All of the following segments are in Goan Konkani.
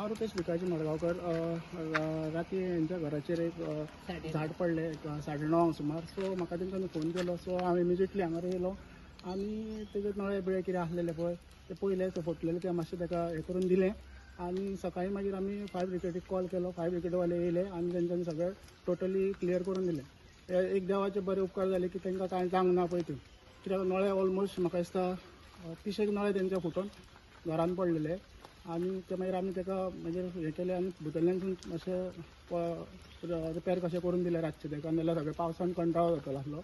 हांव रुपेश भिकाजी मडगांवकर. राती हेंच्या घराचेर एक झाड पडलें, एक 9:30 सुमार. सो म्हाका तेंच्यांनी फोन केलो. सो हांव इमिजिएटली हांगा येयलो आनी तेजे नळे बिळे कितें आसलेले पळय ते पयले, ते फुटलेले ते मातशें ताका हें करून दिलें. आनी सकाळीं मागीर आमी फायर ब्रिगेडीक कॉल केलो. फायर ब्रिगेडवाले येयले आनी तेंच्यांनी सगळें टोटली क्लियर करून दिलें. एक देवाचे बरे उपकार जाले की तांकां कांय जावंक ना पळय ती, कित्याक नळे ऑलमोस्ट म्हाका दिसता 30 नळे तेंचे फुटून घरान पडलेले. आनी ते मागीर आमी ताका मागीर हें केलें आनी भितरल्यानसून मातशें रिपेर कशें करून दिलें रातचें ताका, नाल्यार सगळें पावसान कंटाळो जातलो आसलो.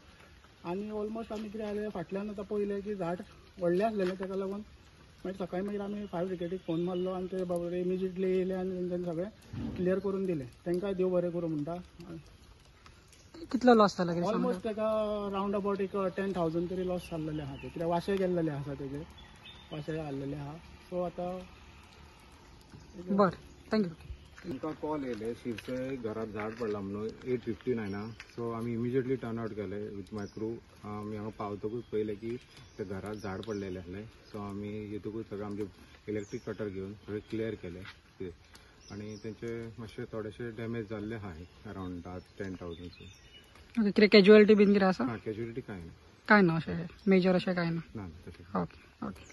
आनी ऑलमोस्ट आमी कितें जालें, फाटल्यान आतां पळयलें की झाड व्हडलें आसलेलें, ताका लागून मागीर सकाळीं मागीर आमी फायर ब्रिगेडीक फोन मारलो आनी ते बाबडे इमिजिएटली येयले आनी तेंच्यांनी सगळें क्लियर करून दिलें. तांकांय देव बरें करूं म्हणटा. कितलो लॉस जाला कितें सांगता? ऑलमोस्ट ताका रावंड अबाउट एक 10,000 तरी लॉस जाल्लेले आहा ते, कित्याक वाशे गेल्लेले आसा, तेजे वाशे हाडलेले आहा. सो आतां बरें, thank you. तुमकां कॉल येयले शिरसे घरात झाड पडलां म्हणून 8:59. सो आमी इमिजिएटली टर्न आवट केले विथ my crew. आमी हांगा पावतकूच पळयलें की ते घरात झाड पडलेलें आसलें. सो आमी येतकूच सगळें आमचे इलेक्ट्रीक कटर घेवन सगळें क्लियर केलें कितें, आनी तेंचे मातशे थोडेशे डॅमेज जाल्ले आहा, अरावंड 10,000. ओके, कितें कॅज्युअलिटी बीन कितें आसा? हां, कॅज्युअलिटी कांय ना. कांय ना अशें मेजर अशें कांय ना? ना, तशें. Okay okay.